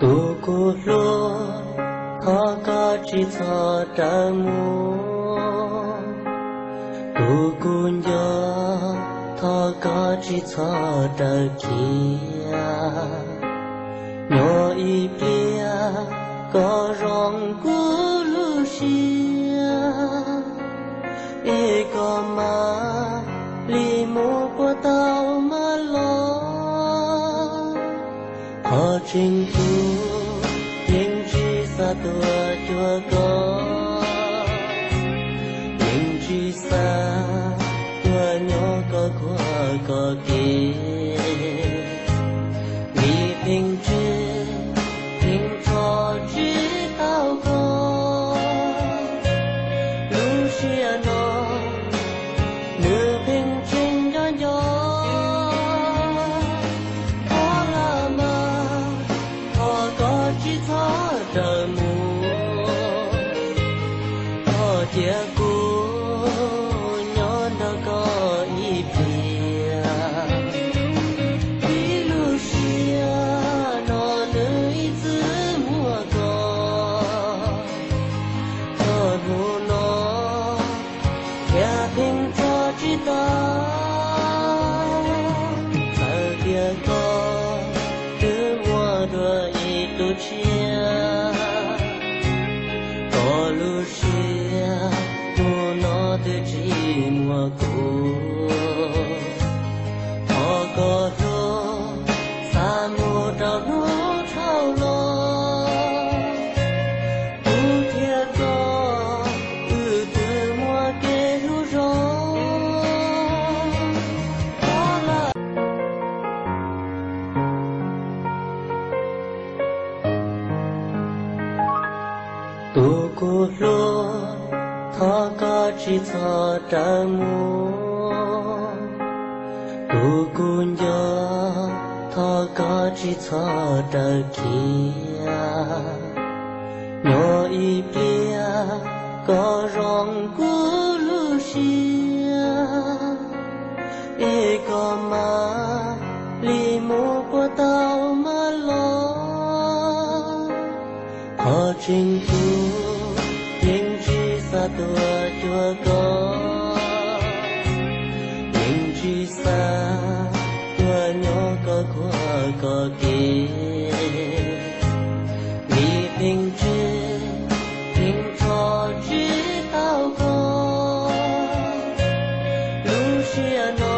Tus kuv hlub, thov koj tsis txhob rawm mus. Tus kuv nco, thov koj tsis txhob rawm kiag. Nyob ib pliag kom zoo kuv lub siab, es koj mam li mus puag tau mam los. Qhov tseeb kuv yeej tsis xav tuaj cuag koj, yeej tsis xav tuaj nyob koj khuab koj kev. Vim pheej tseg, pheej txhom tsis tau koj, lub siab no nws pheej tseem nco nco. Thov los mas, thov koj tsis txhob rawm mus, thov cia kuv nyob nrog koj ib pliag. Vim lub siab no nws ib txwm muaj koj, txog hnub no thiaj pheej txhom tsis tau. Txawm tias koj twb muaj dua ib tug tshiab, koj lub siab hnub no twb tsis muaj kuv. Thov koj hlub, xav mus rau hnub dhau los, kuv thiab koj wb twb muaj kev hlub zoo. Thov los Tus kuv hlub, thov koj tsis txhob rawm mus. Tus kuv nco, thov koj tsis txhob rawm kiag. Nyob ib pliag kom zoo kuv lub siab, es koj mam li mus puag tau mam los. Qhov tseeb kuv yeej tsis xav tuaj cuag koj, yeej tsis xav tuaj nyob koj khuab koj kev. Vim pheej tseg, pheej txhom tsis tau koj, lub siab no